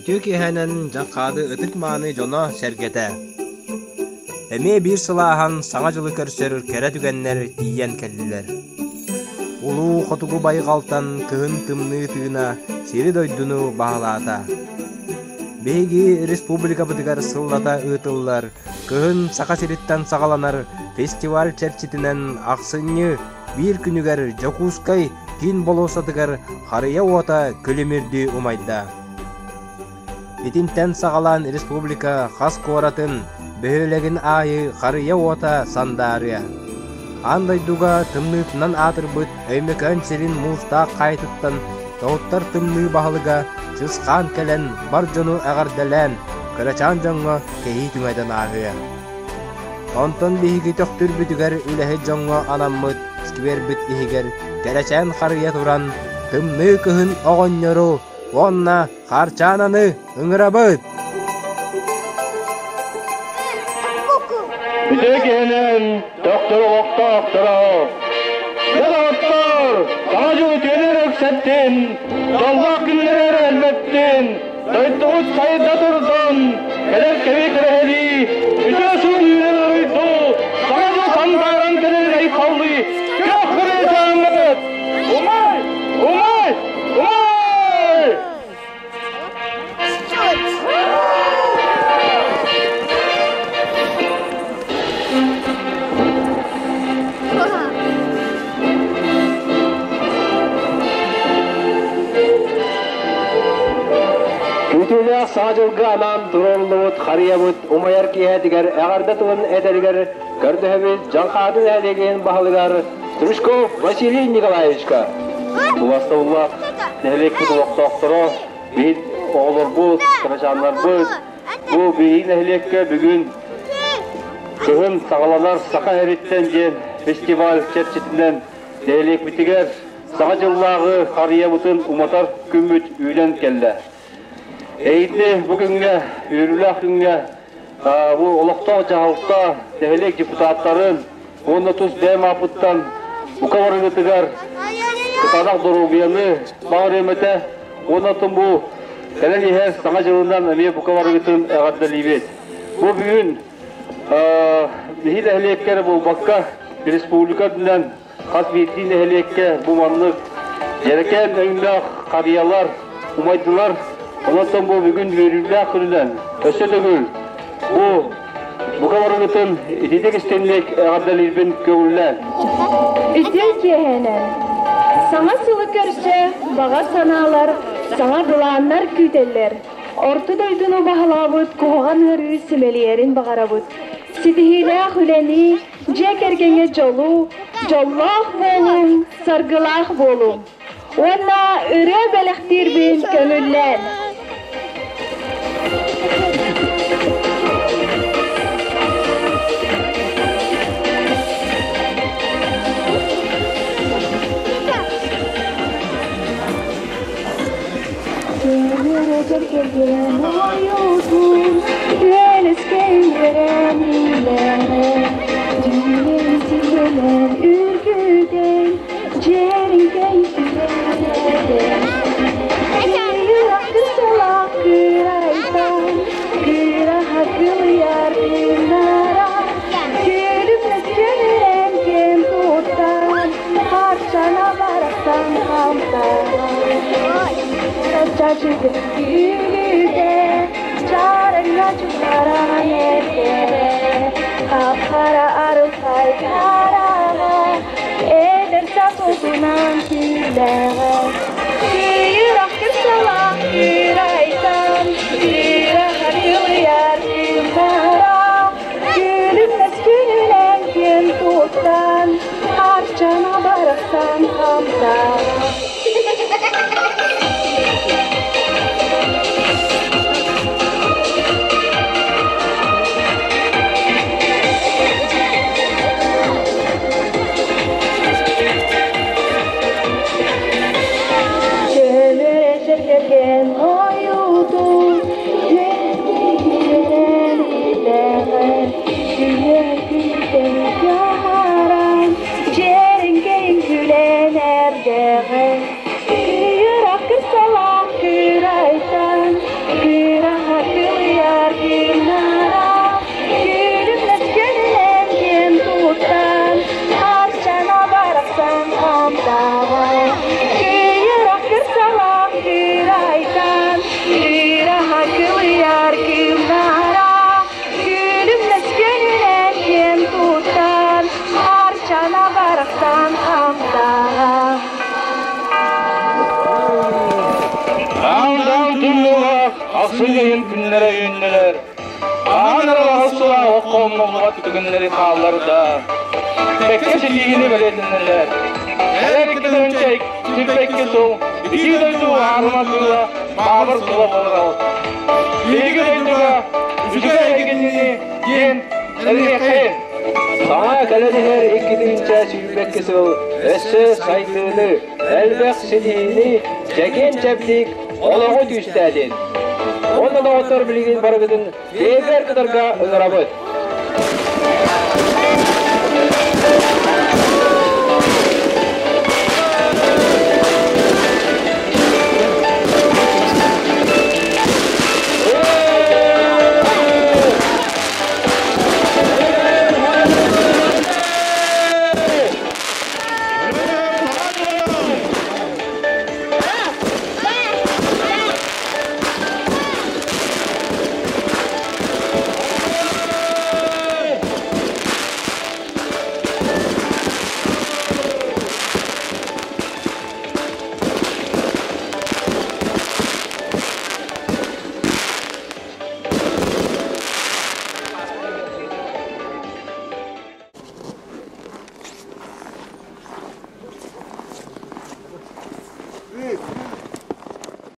Үтүө киэһэнэн Дьаҥхаады ытык-мааны дьоно-сэргэтэ! Эмиэ биир сылааһан Саҥа дьылы көрсөр кэрэ түгэннэр тиийэн кэллилэр. Улуу хотугу байҕалтан кыһын тымныы тыына сири-дойдуну баһылаата. Биһиги республикабытыгар сыллата ыытыллар Кыһын Саха сириттэн саҕаланар фестиваль чэрчитинэн ахсынньы биир күнүгэр Дьокуускай киин болуоссатыгар харыйа уота күлүмүрдүү умайда. Итинтэн саҕалаан республика хас куоратын, бөһүөлэгин аайы харыйа уота сандаарыа. Аан дойдуга тымныытынан аатырбыт Өймөкөөн сирин муустаах хаайытыттан тоһуттар тымныы баһылыга Чысхаан кэлэн бар дьону эҕэрдэлээн, кырачаан дьоҥҥо кэһии түҥэтэн ааһыа. Онтон биһиги төхтүрбүтүгэр үлэһит дьоҥҥо анаммыт сквербит иһигэр кэрэчээн харыйа туран тымныы кыһын оҕонньору уонна Хаарчаананы ыҥырабыт! Үтүө киһинэн төхтөр олохтоохторо, дьон Саҥа дьыл үтүөнү үксэттин, дьоллоох күннэри эрэлбэттин, дойдубут сайда турдун, кэлэр кэми кэрэһэлии, үтүө сыл үүнэн уруйду, Саҥа дьыл сандааран кэлэр айхаллыы, күөх кырыачааммыт! Умай! Умай! Умай! Күүтүүлээх Саҥа дьылга анаан туруоруллубут харыйабыт умайар киэһэтигэр эҕэрдэ тылын этэригэр көрдөһөбүт Дьаҥхаады нэһилиэгин баһылыгар Стручков Василий Николаевичка. Убастабыллаах нэһилиэкпит олохтоохторо, биһиги оҕолорбут, кырачааннарбыт бу биһиги нэһилиэккэ бүгүн кыһын саҕаланар Саха эриттэн диэн фестиваль чэрчитинэн нэһилиэкпитигэр Саҥа дьыллааҕы харыйабытын уматар күммүт үүнэн кэллэ. Эйитни бу күҥҥэ, үөрүүлээх күҥҥэ бу олохтоох дьаһалта, нэһилиэк депутаттарын уонна тус бэйэм ааппыттан бука барыгытыгар кытаанах доруобуйаны баҕарыам этэ уонна оттон бу кэлэн иһэр Саҥа дьылынан эмиэ бука барыгытын эҕэрдэлиибит. Бу бүгүн биһи нэһилиэккэ эрэ буолбакка республика үрдүнэн Хас биирдии нэһилиэккэ бу маннык дьэрэкээн өҥнөөх харыйалар умайдылар. Онон бу бүгүн үөрүүлээх күнүнэн өссө төгүл бу бука барыгытын ититик истинник эҕэрдэлиирбин көҥүллээн. Үтүө киэһэнэн! Саҥа сылы көрсө баҕа санаалар, саҥа былааннар күүтэллэр. Орто дойдуну баһылаабыт куһаҕан ыарыы симэлийэрин баҕарабыт. Ситиһиилээх үлэни, Дьиэ кэргэҥҥэ дьолу, дьоллоох буолуҥ, саргылаах буолуҥ. Уонна ырыа бэлэхтиирбин көҥүллээн. Кэргэн ойуутун үөлэскэ үөрэниилэҕэ дьүүлүн сигэлэн үргүтэн дьэриҥкэй сүрэнэтэ Кыырах кырсалаах кыырайтан кыыраһа кылыйар кыынара күлүмнэс көнүрэн кэм туттан Харчана барахсан хамсаан Чачыгы үүнүүтэ чаарыҥҥа чугараан эрдэрэ хап-хара арылхай хараҕа эдэр саас уутунан күүлэҕэ Кыйырах кырсалаах кыырайтан кыыраһа кылыйар кыымнара Күлүмнэс күнүнэн киэн туттан Арчана барахсан хамсаан. Көмүрэ сэргэргэн ойуутун Дьэриҥкэйин күлэн эрдэҕэ. Хамсаан, хамсаан. Аан-даан тумнулаах ахсынньы ыйын күннэрэ үүннүлэр. Аан аралаһа окко умнуллубат түгэннэри хаалларда. Кэккэ ситиһиини бэлиэтиннилэр. Эр килбэкки сыл итии дойду аарыма сыла баабыр сыла буолар. Биһиги дойдуга үчүгэй эйгэтини диэн эриэххин. Саҥа кэлэн иһэр 2022 сыл өссө сайдыыны, элбэх ситиһиини, чэгиэн-чэбдик олоҕу түстээтин. Уонна доҕоттор билигин барыгытын бэйэбэр кытарга ыҥырабыт.